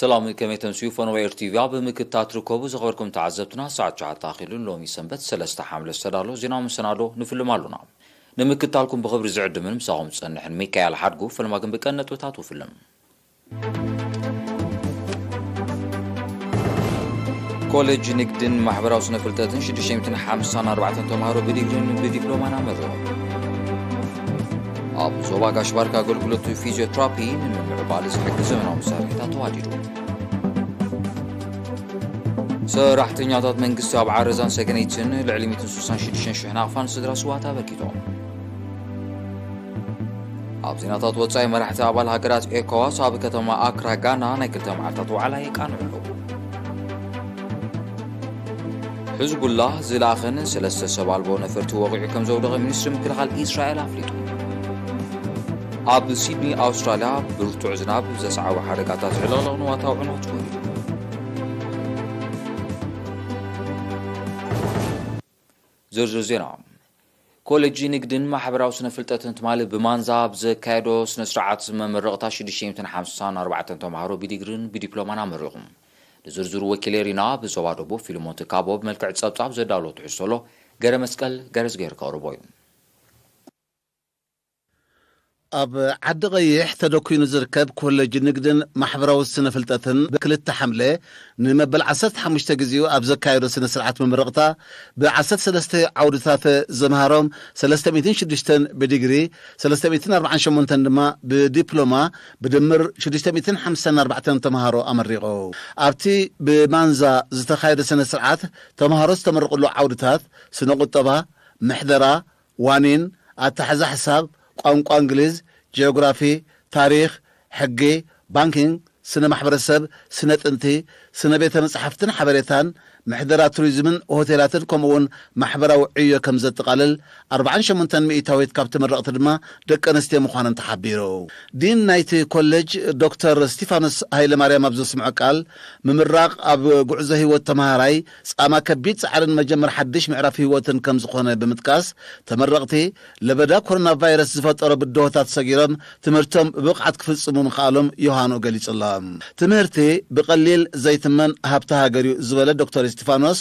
ሰላም፣ ከመይ ተምስዩ? ፈነወ ኤር ቲቪ ኣብ ምክትታል ትርከቡ ዝኸበርኩም ተዓዘብትና፣ ሰዓት ትሽዓተ ኣኺሉ ሎሚ ሰንበት ሰለስተ ሓምለ ዝተዳሎ ዜናዊ መሰናዶ ንፍልም ኣሉና። ንምክትታልኩም ብኽብሪ ዝዕድምን ምሳኹም ዝጸንሕን ሚካኤል ሓድጉ። ፈለማ ግን ብቀን ነጥብታቱ ፍልም። ኮሌጅ ንግድን ማሕበራዊ ስነ ፍልጠትን ሽዱሽተ ሚእትን ሓምሳን ኣርባዕተን ተምሃሮ ብዲግሪን ብዲፕሎማን ኣመረቑ። ኣብ ዞባ ጋሽ ባርካ ኣገልግሎት ፊዚዮትራፒ ንምምዕባል ዝሕግዝ ዘመናዊ መሳርሒታት ተዋዲዱ። ሰራሕተኛታት መንግስቲ ኣብ ዓረዛን ሰገነይትን ልዕሊ ሚእትን ስሳን ሽዱሽተን ሽሕ ናቕፋን ስድራ ስዋት ኣበርኪቶም። ኣብ ዜናታት ወጻኢ፣ መራሕቲ ኣባል ሃገራት ኤኮዋስ ኣብ ከተማ ኣክራ ጋና ናይ ክልተ መዓልታት ዋዕላ የቃንዑ ኣለዉ። ሕዝቡላህ ዝለኣኸን ሰለስተ ሰብ ኣልቦ ነፈርቲ ወቒዑ ከም ዘውደቐ ሚኒስትሪ ምክልኻል ኢስራኤል ኣፍሊጡ። ኣብ ሲድኒ ኣውስትራልያ ብርቱዕ ዝናብ ዘስዓቦ ሓደጋታት ዕልቕልቕ ንዋታዊ ዕንወት ወሪዱ። ዝርዝር ዜና። ኮሌጅ ንግድን ማሕበራዊ ስነ ፍልጠትን ትማሊ ብማንዛ ኣብ ዘካየዶ ስነ ስርዓት መመረቕታ ሽዱሽተ ሚእትን ሓምሳን ኣርባዕተን ተምሃሮ ብዲግሪን ብዲፕሎማን ኣመሪቑ። ንዝርዝሩ ወኪል ኤሪና ብዞባ ደቡብ ፊልሞን ትካቦ ብመልክዕ ጸብጻብ ዘዳሎ ትሕዝቶ ኣሎ። ገረ መስቀል ገረዝጌር ከቕርቦ እዩ። ኣብ ዓዲ ቀይሕ ተደኲኑ ዝርከብ ኮሌጅ ንግድን ማሕበራዊ ስነ ፍልጠትን ብክልተ ሓምለ ንመበል ዓሰርተ ሓሙሽተ ግዜኡ ኣብ ዘካየዶ ስነ ስርዓት መመረቕታ ብ ዓሰርተ ሰለስተ ዓውድታት ዘምሃሮም ሰለስተ ሚእትን ሽዱሽተን ብዲግሪ፣ ሰለስተ ሚእትን ኣርባዓን ሸሞንተን ድማ ብዲፕሎማ ብድምር ሽዱሽተ ሚእትን ሓምሳን ኣርባዕተን ተምሃሮ ኣመሪቑ። ኣብቲ ብማንዛ ዝተኻየደ ስነ ስርዓት ተምሃሮ ዝተመረቕሉ ዓውድታት ስነ ቁጠባ፣ ምሕደራ፣ ዋኒን፣ ኣታሕዛ ሕሳብ፣ ቋንቋ እንግሊዝ፣ ጂኦግራፊ፣ ታሪኽ፣ ሕጊ፣ ባንኪንግ፣ ስነ ማሕበረሰብ፣ ስነ ጥንቲ፣ ስነ ቤተ መጻሕፍትን ሓበሬታን፣ ምሕደራ ቱሪዝምን ሆቴላትን ከምኡውን ማሕበራዊ ዕዮ ከም ዘጠቓልል ኣርባዓን ሸሞንተን ሚእታዊት ካብ ተመረቕቲ ድማ ደቂ ኣንስትዮ ምዃነን ተሓቢሩ። ዲን ናይቲ ኮሌጅ ዶክተር ስቲፋኖስ ሃይለማርያም ኣብ ዘስምዖ ቃል፣ ምምራቕ ኣብ ጉዕዞ ህይወት ተምሃራይ ጻማ ከቢድ ጻዕርን መጀመር ሓድሽ ምዕራፍ ህይወትን ከም ዝኾነ ብምጥቃስ፣ ተመረቕቲ ለበዳ ኮሮና ቫይረስ ዝፈጠሮ ብድሆታት ሰጊሮም ትምህርቶም ብብቕዓት ክፍጽሙ ምኽኣሎም ዮሃኖ ገሊጹ ኣሎ። ትምህርቲ ብቐሊል ዘይትመን ሃብቲ ሃገር እዩ ዝበለ ዶክተር እስቲፋኖስ፣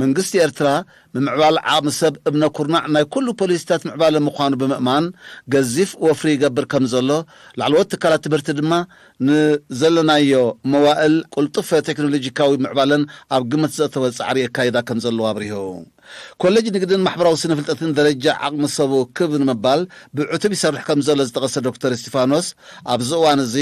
መንግስቲ ኤርትራ ምምዕባል ዓቕሚ ሰብ እብነ ኩርናዕ ናይ ኩሉ ፖሊሲታት ምዕባለ ምዃኑ ብምእማን፣ ገዚፍ ወፍሪ ይገብር ከም ዘሎ፣ ላዕለዎት ትካላት ትምህርቲ ድማ ንዘለናዮ መዋእል ቅልጡፍ ቴክኖሎጂካዊ ምዕባለን ኣብ ግምት ዘእተወ ጻዕሪ የካይዳ ከም ዘለዋ ኣብሪሁ። ኮሌጅ ንግድን ማሕበራዊ ስነ ፍልጠትን ደረጃ ዓቕሚ ሰቡ ክብ ንምባል ብዕቱብ ይሰርሕ ከም ዘሎ ዝጠቐሰ ዶክተር እስቲፋኖስ፣ ኣብዚ እዋን እዚ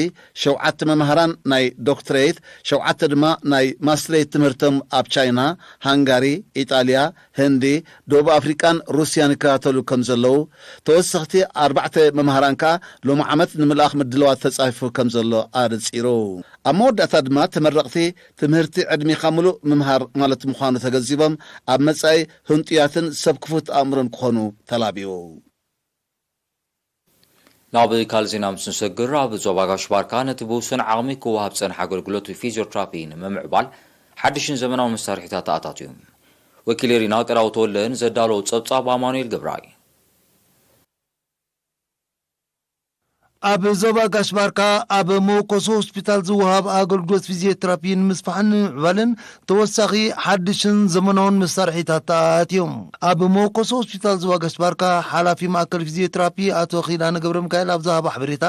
ሸውዓተ መምሃራን ናይ ዶክትሬት፣ ሸውዓተ ድማ ናይ ማስትሬት ትምህርቶም ኣብ ቻይና፣ ሃንጋሪ፣ ኢጣልያ፣ ህንዲ፣ ደቡብ ኣፍሪቃን ሩስያን ይከታተሉ ከም ዘለዉ፣ ተወሰኽቲ ኣርባዕተ መምሃራን ከኣ ሎሚ ዓመት ንምልኣኽ ምድላዋት ተጻፊፉ ከም ዘሎ ኣነጺሩ። ኣብ መወዳእታ ድማ ተመረቕቲ ትምህርቲ ዕድሜኻ ምሉእ ምምሃር ማለት ምዃኑ ተገንዚቦም፣ ኣብ መጻኢ ህንጡያትን ሰብ ክፉት ኣእምሮን ክኾኑ ተላብዩ። ናብ ካልእ ዜና ምስ ንሰግር፣ ኣብ ዞባ ጋሽ ባርካ ነቲ ብውሱን ዓቕሚ ክወሃብ ዝጸንሐ ኣገልግሎት ፊዚዮትራፒ ንምምዕባል ሓድሽን ዘመናዊ መሳርሒታት ተኣታትዩ። ወኪል ኤሪና ቀዳው ተወልደ ንዘዳለዎ ጸብጻብ ኣማኑኤል ገብረኣይ። ኣብ ዞባ ጋሽ ባርካ ኣብ መወከሲ ሆስፒታል ዝወሃብ ኣገልግሎት ፊዚዮትራፒ ንምስፋሕን ንምዕባልን ተወሳኺ ሓድሽን ዘመናውን መሳርሒታት ተኣትዮም። ኣብ መወከሲ ሆስፒታል ዞባ ጋሽ ባርካ ሓላፊ ማእከል ፊዚዮትራፒ ኣቶ ኪዳነ ገብረ ሚካኤል ኣብ ዝሃቦ ሓበሬታ፣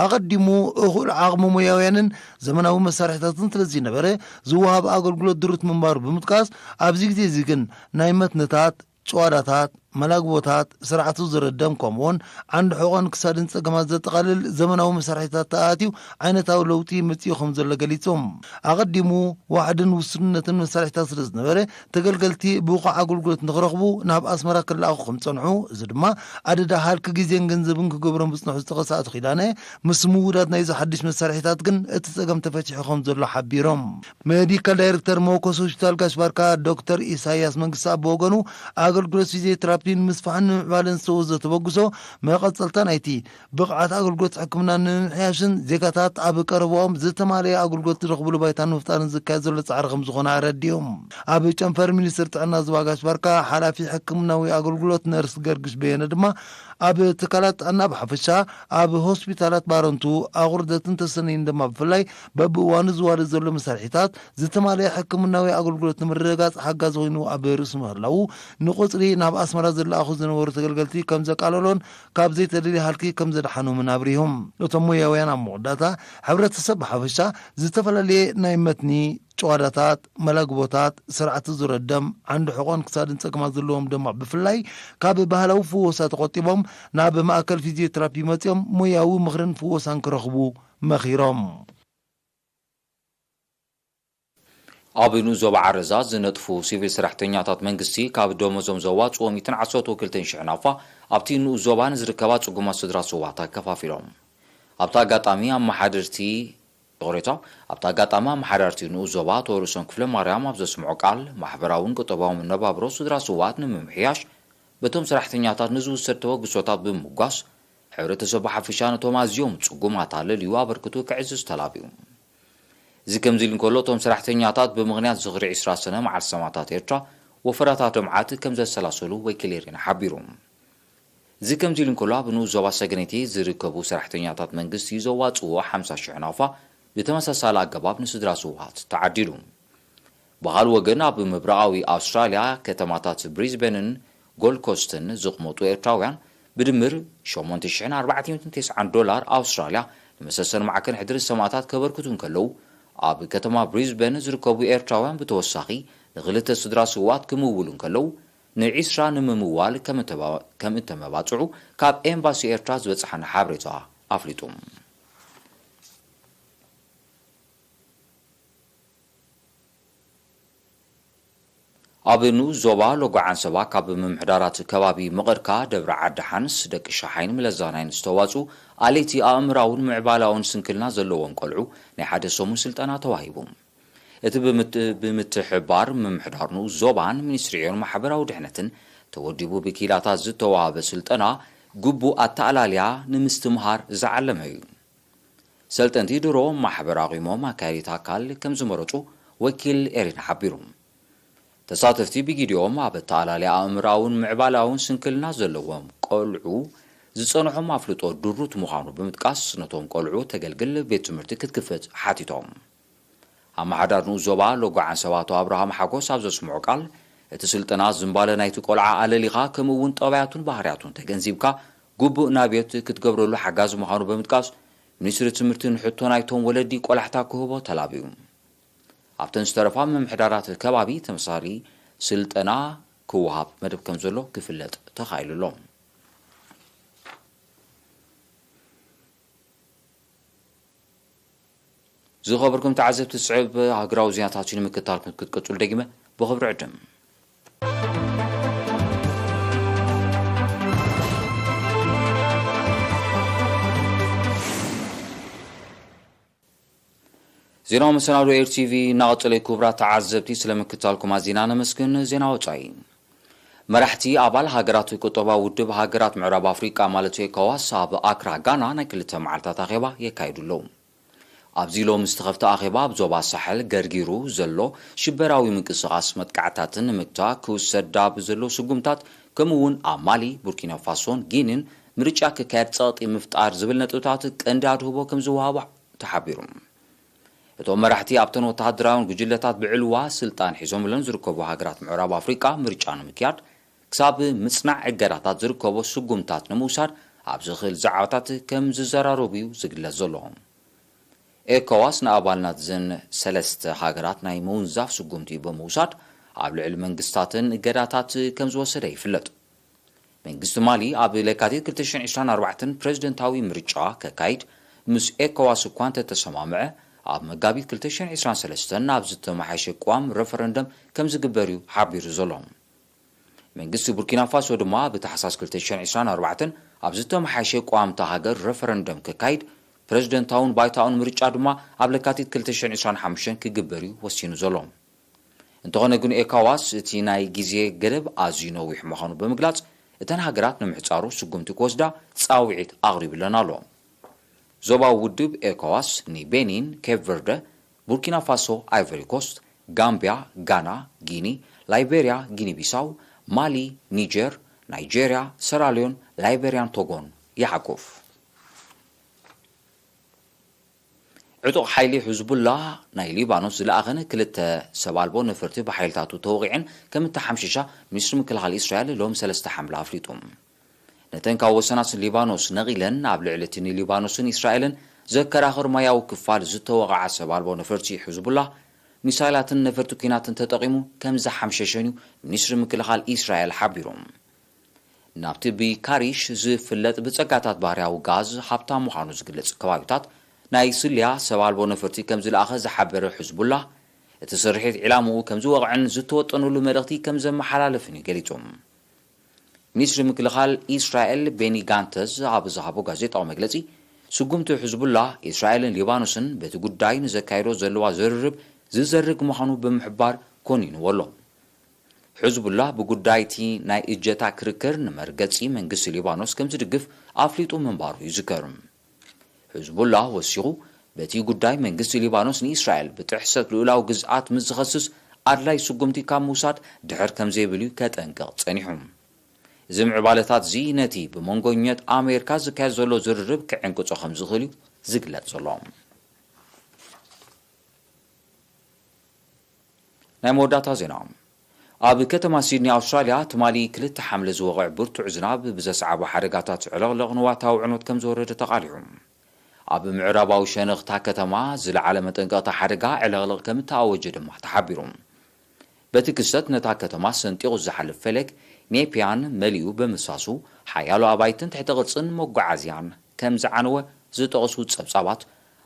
ኣቐዲሙ እኹል ዓቕሚ ሞያውያንን ዘመናዊ መሳርሒታትን ስለ ዝነበረ ዝወሃብ ኣገልግሎት ድሩት ምንባሩ ብምጥቃስ፣ ኣብዚ ግዜ እዚ ግን ናይ መትንታት፣ ጭዋዳታት፣ መላግቦታት፣ ስርዓቱ ዝርደም ከምኡውን ዓንዲ ሕቖን ክሳድን ጸገማት ዘጠቓልል ዘመናዊ መሳርሒታት ተኣትዩ ዓይነታዊ ለውጢ መጺኡ ከም ዘሎ ገሊጹ። ኣቐዲሙ ዋሕድን ውሱንነትን መሳርሒታት ስለ ዝነበረ፣ ተገልገልቲ ብቑዕ ኣገልግሎት ንኽረኽቡ ናብ ኣስመራ ክለኣኹ ከም ዝጸንሑ፣ እዚ ድማ ኣደዳ ሃልኪ ግዜን ገንዘብን ክገብሮም ዝጸንሑ ዝጠቐሰ ኣቶ ኪዳነ፣ ምስ ምውዳድ ናይዚ ሓድሽ መሳርሒታት ግን እቲ ጸገም ተፈቲሑ ከም ዘሎ ሓቢሮም። ሜዲካል ዳይሬክተር መወከሲ ሆስፒታል ጋሽ ባርካ ዶክተር ኢሳያስ መንግስቲ ኣብ ወገኑ፣ ኣገልግሎት ፊዚዮቴራፒ ንምስፋሕን ንምዕባለን ዝተወዘ ተበግሶ መቐጸልታ ናይቲ ብቕዓት ኣገልግሎት ሕክምና ንምምሕያሽን ዜጋታት ኣብ ቀረባኦም ዝተማለየ ኣገልግሎት ዝረኽብሉ ባይታ ንምፍጣርን ዝካየድ ዘሎ ጻዕሪ ከም ዝኾነ ኣረዲኦም። ኣብ ጨንፈር ሚኒስትር ጥዕና ዞባ ጋሽ ባርካ ሓላፊ ሕክምናዊ ኣገልግሎት ነርስ ገርግሽ በየነ ድማ፣ ኣብ ትካላት ጥዕና ብሓፈሻ፣ ኣብ ሆስፒታላት ባረንቱ፣ ኣቑርደትን ተሰነይን ድማ ብፍላይ በብእዋኑ ዝዋደድ ዘሎ መሳርሒታት ዝተማልአ ሕክምናዊ ኣገልግሎት ንምርግጋጽ ሓጋዚ ኮይኑ ኣብ ርእሲ ምህላዉ፣ ንቁጽሪ ናብ ኣስመራ ዝለኣኹ ዝነበሩ ተገልገልቲ ከም ዘቃለሎን ካብ ዘይተደልየ ሃልኪ ከም ዘድሓኖምን ኣብሪሆም። እቶም ሞያውያን ኣብ መወዳእታ፣ ሕብረተሰብ ብሓፈሻ ዝተፈላለየ ናይ መትኒ ጭዋዳታት፣ መላግቦታት፣ ስርዓተ ዙረ ደም፣ ዓንዲ ሕቖን ክሳድን ጸገማት ዘለዎም ድማ ብፍላይ ካብ ባህላዊ ፍወሳ ተቖጢቦም ናብ ማእከል ፊዚዮቴራፒ መጺኦም ሞያዊ ምኽርን ፍወሳን ክረኽቡ መኺሮም። ኣብ ንኡስ ዞባ ዓረዛ ዝነጥፉ ሲቪል ሰራሕተኛታት መንግስቲ ካብ ደሞዞም ዘዋፅዎ ሚእትን ዓሰርተ ክልተን ሽሕ ናፋ ኣብቲ ንኡስ ዞባ ንዝርከባ ፅጉማት ስድራ ስውኣት ኣከፋፊሎም። ኣብቲ ኣጋጣሚ ኣመሓደርቲ፣ ይቕሬታ፣ ኣብቲ ኣጋጣሚ ኣመሓዳርቲ ንኡስ ዞባ ኣቶ ርእሶም ክፍለ ማርያም ኣብ ዘስምዖ ቃል፣ ማሕበራውን ቁጠባውን መነባብሮ ስድራ ስውኣት ንምምሕያሽ በቶም ሰራሕተኛታት ንዝውሰድ ተበግሶታት ብምምጓስ፣ ሕብረተሰብ ብሓፈሻ ነቶም ኣዝዮም ጽጉማት ኣለልዩ ኣበርክቶ ከዕዝዝ ተላብዩ። እዚ ከምዚ ኢሉ እንከሎ፣ እቶም ሰራሕተኛታት ብምኽንያት ዝኽሪ ዕስራ ሰነ መዓልቲ ሰማእታት ኤርትራ ወፈራታት ልምዓት ከም ዘሰላሰሉ ወኪል ኤሪና ሓቢሩ። እዚ ከምዚ ኢሉ እንከሎ፣ ኣብ ንኡስ ዞባ ሰገነይቲ ዝርከቡ ሰራሕተኛታት መንግስቲ ዘዋጽእዎ ሓምሳ ሽሕ ናፋ ብተመሳሳሊ ኣገባብ ንስድራ ስውኣት ተዓዲሉ። ብኻልእ ወገን፣ ኣብ ምብራቓዊ ኣውስትራልያ ከተማታት ብሪዝበንን ጎልድ ኮስትን ዝቕመጡ ኤርትራውያን ብድምር ሸሞንተ ሽሕን ኣርባዕተ ሚእትን ተስዓን ዶላር ኣውስትራልያ ንመሰሰን ማዕከን ሕድሪ ሰማእታት ከበርክቱ እንከለዉ፣ ኣብ ከተማ ብሪዝበን ዝርከቡ ኤርትራውያን ብተወሳኺ ንኽልተ ስድራ ስውኣት ክምውሉ እንከለዉ፣ ንዒስራ ንምምዋል ከም እተባ-፣ ከም እተመባጽዑ ካብ ኤምባሲ ኤርትራ ዝበጽሓና ሓበሬታ ኣፍሊጡ። ኣብ ንኡስ ዞባ ሎጎ ዓንሰባ ካብ ምምሕዳራት ከባቢ መቐርካ፣ ደብረ ዓዲ ሓንስ፣ ደቂ ሻሓይን ምለዛናይን ዝተዋጹ ኣለይቲ ኣእምራውን ምዕባላውን ስንክልና ዘለዎም ቆልዑ ናይ ሓደ ሰሙን ስልጠና ተዋሂቡ። እቲ ብምት-፣ ብምትሕብባር ምምሕዳር ንኡስ ዞባን ሚኒስትሪ ዕዮን ማሕበራዊ ድሕነትን ተወዲቡ ብኪላታት ዝተዋህበ ስልጠና፣ ግቡእ ኣተኣላልያ ንምስትምሃር ዝዓለመ እዩ። ሰልጠንቲ ድሮ ማሕበር ኣቑሞም ኣካያዲት ኣካል ከም ዝመረጹ ወኪል ኤሪና ሓቢሩ። ተሳተፍቲ ብጊዲኦም ኣብ ኣተኣላልያ ኣእምራውን ምዕባላውን ስንክልና ዘለዎም ቆልዑ ዝጸንሖም ኣፍልጦ ድሩት ምዃኑ ብምጥቃስ፣ ነቶም ቆልዑ ተገልግል ቤት ትምህርቲ ክትክፈት ሓቲቶም። ኣመሓዳር ንኡስ ዞባ ሎጎ ዓንሰባ ኣቶ ኣብርሃም ሓጎስ ኣብ ዘስምዖ ቃል፣ እቲ ስልጠና ዝምባለ ናይቲ ቆልዓ ኣለሊኻ፣ ከምኡ እውን ጠባያቱን ባህርያቱን ተገንዚብካ፣ ግቡእ ናብዮት ክትገብረሉ ሓጋዚ ምዃኑ ብምጥቃስ፣ ሚኒስትሪ ትምህርቲ ንሕቶ ናይቶም ወለዲ ቆላሕታ ክህቦ ተላብዩ። ኣብተን ዝተረፋ ምምሕዳራት ከባቢ ተመሳሳሊ ስልጠና ክወሃብ መደብ ከም ዘሎ ክፍለጥ ተኻኢሉ ኣሎ። ዝኸበርኩም ተዓዘብቲ፣ ዝስዕብ ሃገራዊ ዜናታት እዩ ንምክትታልኩም ክትቅጽሉ ደጊመ ብኽብሪ ዕድም። ዜናዊ መሰናዶ ኤር ቲቪ እናቐጸለ። ክቡራት ተዓዘብቲ፣ ስለ ምክትታልኩም ኣዚና ነመስግን። ዜና ወጻኢ። መራሕቲ ኣባል ሃገራት ቁጠባዊ ውድብ ሃገራት ምዕራብ ኣፍሪቃ ማለት ኤኮዋስ ኣብ ኣክራ ጋና ናይ ክልተ መዓልታት ኣኼባ የካይዱ ኣለዉ። ኣብዚ ሎሚ ዝተኸፍተ ኣኼባ ኣብ ዞባ ሳሕል ገርጊሩ ዘሎ ሽበራዊ ምንቅስቓስ መጥቃዕታትን ንምግታእ ክውሰድ ኣብ ዘሎ ስጉምታት ከምኡ እውን ኣብ ማሊ፣ ቡርኪና ፋሶን ጊኒን ምርጫ ክካየድ ጸቕጢ ምፍጣር ዝብል ነጥብታት ቀንዲ ኣድህቦ ከም ዝወሃቦ ተሓቢሩ። እቶም መራሕቲ ኣብተን ወተሃደራውያን ጉጅለታት ብዕልዋ ስልጣን ሒዞምለን ዝርከቡ ሃገራት ምዕራብ ኣፍሪቃ ምርጫ ንምክያድ ክሳብ ምጽናዕ እገዳታት ዝርከቦ ስጉምታት ንምውሳድ ኣብ ዝኽእል ዛዕባታት ከም ዝዘራረቡ እዩ ዝግለጽ ዘሎ። ኤኮዋስ ንኣባልናት ዘን ሰለስተ ሃገራት ናይ ምውንዛፍ ስጉምቲ ብምውሳድ ኣብ ልዕሊ መንግስታተን እገዳታት ከም ዝወሰደ ይፍለጥ። መንግስቲ ማሊ ኣብ ለካቲት ክልተ ሽሕን ዕስራን ኣርባዕተን ፕረዚደንታዊ ምርጫ ከካይድ ምስ ኤኮዋስ እኳ እንተተሰማምዐ፣ ኣብ መጋቢት ክልተ ሽሕን ዕስራን ሰለስተን ናብ ዝተመሓየሸ ቅዋም ረፈረንደም ከም ዝግበር እዩ ሓቢሩ ዘሎ። መንግስቲ ቡርኪና ፋሶ ድማ ኣብ ታሕሳስ ክልተ ሽሕን ዕስራን ኣርባዕተን ኣብ ዝተመሓየሸ ቅዋም እታ ሃገር ረፈረንደም ከካይድ፣ ፕረዚደንታውን ባይታውን ምርጫ ድማ ኣብ ለካቲት ክልተ ሽሕን ዕስራን ሓሙሽተን ክግበር እዩ ወሲኑ ዘሎ። እንተኾነ ግን ኤኮዋስ እቲ ናይ ግዜ ገደብ ኣዝዩ ነዊሕ ምዃኑ ብምግላጽ፣ እተን ሃገራት ንምሕጻሩ ስጉምቲ ክወስዳ ጻውዒት ኣቕሪቡለን ኣሎ። ዞባዊ ውድብ ኤኮዋስ ንቤኒን፣ ኬፕ ቨርደ፣ ቡርኪና ፋሶ፣ ኣይቨሪ ኮስት፣ ጋምቢያ፣ ጋና፣ ጊኒ፣ ላይቤሪያ፣ ጊኒ ቢሳው፣ ማሊ፣ ኒጀር፣ ናይጄርያ፣ ሰራልዮን፣ ላይቤርያን ቶጎን ይሓቁፍ። ዕጡቕ ሓይሊ ሕዝቡላህ ናይ ሊባኖስ ዝለኣኸን ክልተ ሰብ ኣልቦ ነፈርቲ ብሓይልታቱ ተወቒዐን ከም እተሓምሸሻ ሚኒስትሪ ምክልኻል እስራኤል ሎሚ ሰለስተ ሓምለ ኣፍሊጡ። ነተን ካብ ወሰናት ሊባኖስ ነቒለን ኣብ ልዕሊ እቲ ንሊባኖስን እስራኤልን ዘከራኽር ማያዊ ክፋል ዝተወቕዓ ሰብ ኣልቦ ነፈርቲ ሕዝቡላህ ሚሳይላትን ነፈርቲ ኲናትን ተጠቒሙ ከም ዝሓምሸሸን እዩ ሚኒስትሪ ምክልኻል እስራኤል ሓቢሩ። ናብቲ ብካሪሽ ዝፍለጥ ብጸጋታት ባህርያዊ ጋዝ ሃብታም ምዃኑ ዝግለጽ ከባቢታት ናይ ስልያ ሰብ ኣልቦ ነፈርቲ ከም ዝለኣኸ ዝሓበረ ሕዝቡላህ፣ እቲ ስርሒት ዒላምኡ ከም ዝወቕዕን ዝተወጠነሉ መልእኽቲ ከም ዘመሓላለፍን እዩ ገሊጹ። ሚኒስትሪ ምክልኻል ኢስራኤል ቤኒ ጋንተዝ ኣብ ዝሃቦ ጋዜጣዊ መግለጺ፣ ስጉምቲ ሕዝቡላህ፣ ኢስራኤልን ሊባኖስን በቲ ጉዳይ ንዘካየዶ ዘለዋ ዝርርብ ዝዘርግ ምዃኑ ብምሕባር ኮኒንዎ ኣሎ። ሕዝቡላህ ብጉዳይ እቲ ናይ እጀታ ክርክር ንመርገጺ መንግስቲ ሊባኖስ ከም ዝድግፍ ኣፍሊጡ ምንባሩ ይዝከር። ሕዝቡላህ ወሲኹ፣ በቲ ጉዳይ መንግስቲ ሊባኖስ ንኢስራኤል ብጥሕሰት ልኡላዊ ግዝኣት ምስ ዝኸስስ ኣድላይ ስጉምቲ ካብ ምውሳድ ድሕር ከም ዘይብል እዩ ከጠንቅቕ ጸኒሑ። እዚ ምዕባለታት እዚ ነቲ ብመንጎኛት ኣሜሪካ ዝካየድ ዘሎ ዝርርብ ክዕንቅጾ ከም ዝኽእል እዩ ዝግለጽ ዘሎ። ናይ መወዳእታ ዜና። ኣብ ከተማ ሲድኒ ኣውስትራልያ ትማሊ ክልተ ሓምለ ዝወቕዕ ብርቱዕ ዝናብ ብዘስዓቦ ሓደጋታት ዕለቕለቕ ንዋታዊ ዕንወት ከም ዘወረደ ተቓሊዑ። ኣብ ምዕራባዊ ሸነኽታ ከተማ ዝለዓለ መጠንቀቕታ ሓደጋ ዕለቕለቕ ከም እተኣወጀ ድማ ተሓቢሩ። በቲ ክስተት ነታ ከተማ ሰንጢቑ ዝሓልፍ ፈለግ ኔፒያን መሊኡ ብምፍሳሱ ሓያሎ ኣባይትን ትሕተ ቅርጽን መጓዓዝያን ከም ዝዓነወ ዝጠቕሱ ጸብጻባት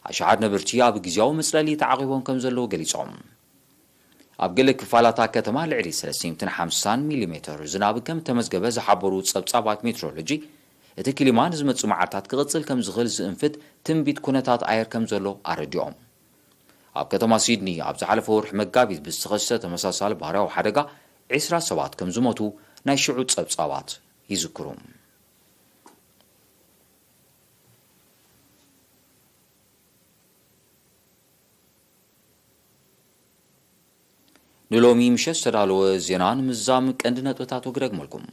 ኣሽሓት ነበርቲ ኣብ ግዝያዊ መጽለሊ ተዓቒቦም ከም ዘለዉ ገሊጾም። ኣብ ገለ ክፋላታ ከተማ ልዕሊ ሰለስተ ሚእትን ሓምሳን ሚሊሜተር ዝናብ ከም እተመዝገበ ዝሓበሩ ጸብጻባት ሜትሮሎጂ፣ እቲ ክሊማ ንዝመጽእ መዓልታት ክቕጽል ከም ዝኽእል ዝእንፍት ትንቢት ኩነታት ኣየር ከም ዘሎ ኣረዲኦም። ኣብ ከተማ ሲድኒ ኣብ ዝሓለፈ ወርሒ መጋቢት ብዝተኸስተ ተመሳሳሊ ባህርያዊ ሓደጋ ዕስራ ሰባት ከም ዝሞቱ ናይ ሽዑ ጸብጻባት ይዝክሩ። ንሎሚ ምሸት ዝተዳለወ ዜና ንምዝዛም ቀንዲ ነጥብታቱ ክደግመልኩም።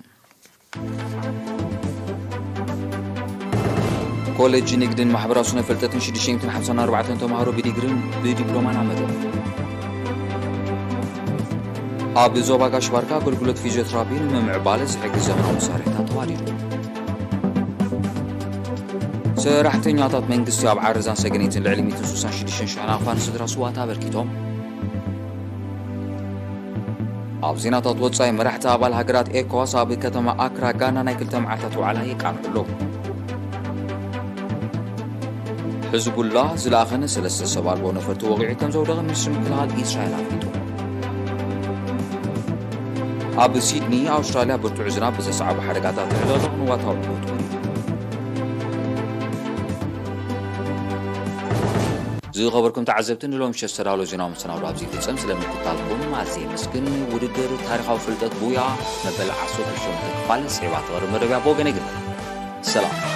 ኮሌጅ ንግድን ማሕበራዊ ስነ ፍልጠትን ሽዱሽተ ሚእትን ሓምሳን ኣርባዕተን ተምሃሮ ብዲግሪን ብዲፕሎማን ኣመረቑ። ኣብ ዞባ ጋሽ ባርካ ኣገልግሎት ፊዚዮቴራፒ ንምምዕባል ዝሕግዝ ዘመናዊ መሳርሒታት ተዋዲዱ። ሰራሕተኛታት መንግስቲ ኣብ ዓረዛን ሰገነይትን ልዕሊ ሚእትን ስሳን ሽዱሽተን ሽሕን ኣፋን ስድራ ስዋት ኣበርኪቶም። ኣብ ዜናታት ወጻኢ፣ መራሕቲ ኣባል ሃገራት ኤኮዋስ ኣብ ከተማ ኣክራ ጋና ናይ ክልተ መዓልታት ዋዕላ የቃንዑ ኣለዉ። ሕዝቡላህ ዝለኣኸን ሰለስተ ሰብ ኣልቦ ነፈርቲ ወቒዑ ከም ዘውደቐ ሚኒስትሪ ምክልኻል ኢስራኤል ኣፍሊጡ። ኣብ ሲድኒ ኣውስትራልያ ብርቱዕ ዝናብ ብዘስዓቦ ሓደጋታት ዕለቕለቕ ንዋታዊ ዕንወት ወሪዱ። ዝኸበርኩም ተዓዘብቲ፣ ንሎሚ ምሸት ዝተዳለወ ዜናዊ መሰናዶ ኣብዚ ይፍጸም። ስለ ምክትታልኩም ኣዝየ የመስግን። ውድድር ታሪኻዊ ፍልጠት ቡያ መበል ዓሰርተ ሸሞንተ ክፋል ስዒባ ትቐርብ መደብ እያ። ብወገነይ ግን ሰላም።